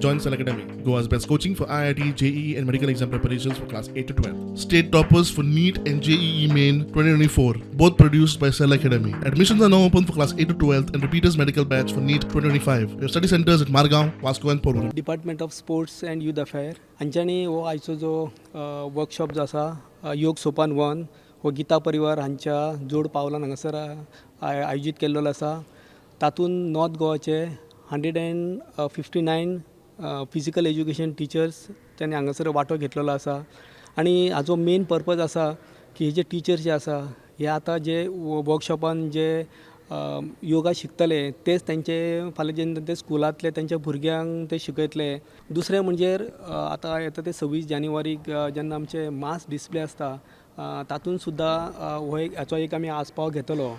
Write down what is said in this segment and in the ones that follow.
Join Cell Academy, Goa's best coaching for IIT, JEE, and medical exam preparations for class 8 to 12. State toppers for NEET and JEE Main 2024, both produced by Cell Academy. Admissions are now open for class 8 to 12 and repeaters medical batch for NEET 2025. We have study centers at Margaon, Vasco, and Porvorim. Department of Sports and Youth Affair हांच्यांनी हो आयचो जो workshop जो आसा, योग सोपान one, हो गीता परिवार हांच्या जोड पावलान हांगासर आयोजीत केल्लो आसा. तातूंत नॉर्थ गोवाचे 159 physical education teachers तांणी हांगासर वांटो घेतलेलो आसा. आनी हाजो मेन पर्पज आसा की हे जे टिचर्स जे आसा, हे आतां जे वर्कशॉपान जे योगा शिकतले, तेच तेंचे फाल्यां जेन्ना ते स्कुलांतले तेंच्या भुरग्यांक ते शिकयतले. दुसरें म्हणजे आतां येता ते 26 जानेवारीक जेन्ना आमचे मास डिस्प्ले आसता, तातूंत सुद्दां हो एक हाचो एक आमी आस्पाव घेतलो.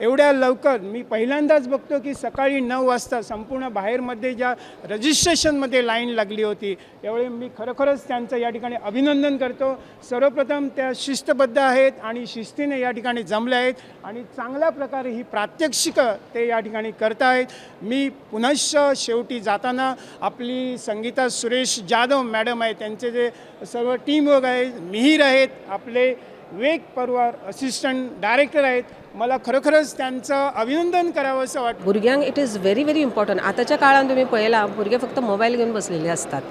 एवढ्या लवकर मी पहिल्यांदाच बघतो की सकाळी 9 वाजता संपूर्ण बाहेरमध्ये ज्या रजिस्ट्रेशनमध्ये लाईन लागली होती, त्यावेळी मी खरोखरच त्यांचं या ठिकाणी अभिनंदन करतो. सर्वप्रथम त्या शिस्तबद्ध आहेत आणि शिस्तीने या ठिकाणी जमले आहेत आणि चांगल्या प्रकारे ही प्रात्यक्षिकं ते या ठिकाणी करत आहेत. मी पुनश्च शेवटी जाताना आपली संगीता सुरेश जाधव मॅडम आहे, त्यांचे जे सर्व टीमवर्क आहे, मिहीर आहेत, आपले वेग परवार असिस्टंट डायरेक्टर आहेत, मला खरोखरच त्यांचं अभिनंदन करावं असं वाटतं. भुरग्यांक it is very very important. आतांच्या काळान तुमी पळयलां, भुरगे फक्त मोबायल घेवन बसलेले आसतात.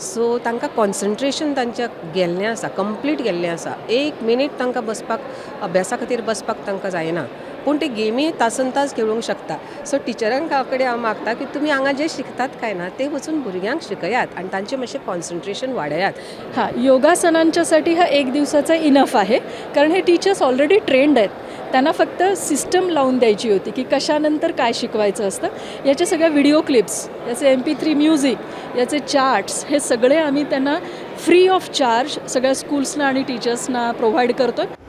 सो तांकां कॉन्सन्ट्रेशन तांचें गेल्लें आसा, कंप्लीट गेल्लें आसा. एक मिनीट तांकां बसपाक, अभ्यासा खातीर बसपाक तांकां जायना, पूण ते गेमी तासन तास खेळूंक शकता. सो टिचरांक कडेन हांव मागता की तुमी हांगा जे शिकतात काय ना, ते वचून भुरग्यांक शिकयात आनी तांचें मातशें कॉन्सन्ट्रेशन वाडयात. हां, योगासनांच्यासाठी हा एक दिवसाचा इनफ आहे, कारण हे टीचर्स ऑलरेडी ट्रेंड आहेत. त्यांना फक्त सिस्टम लावून द्यायची होती की कशानंतर काय शिकवायचं असतं. याच्या सगळ्या व्हिडिओ क्लिप्स, याचे MP3 music, याचे चार्ट्स, हे सगळे आम्ही त्यांना फ्री ऑफ चार्ज सगळ्या स्कूल्सना आणि टीचर्सना प्रोव्हाइड करतो आहे.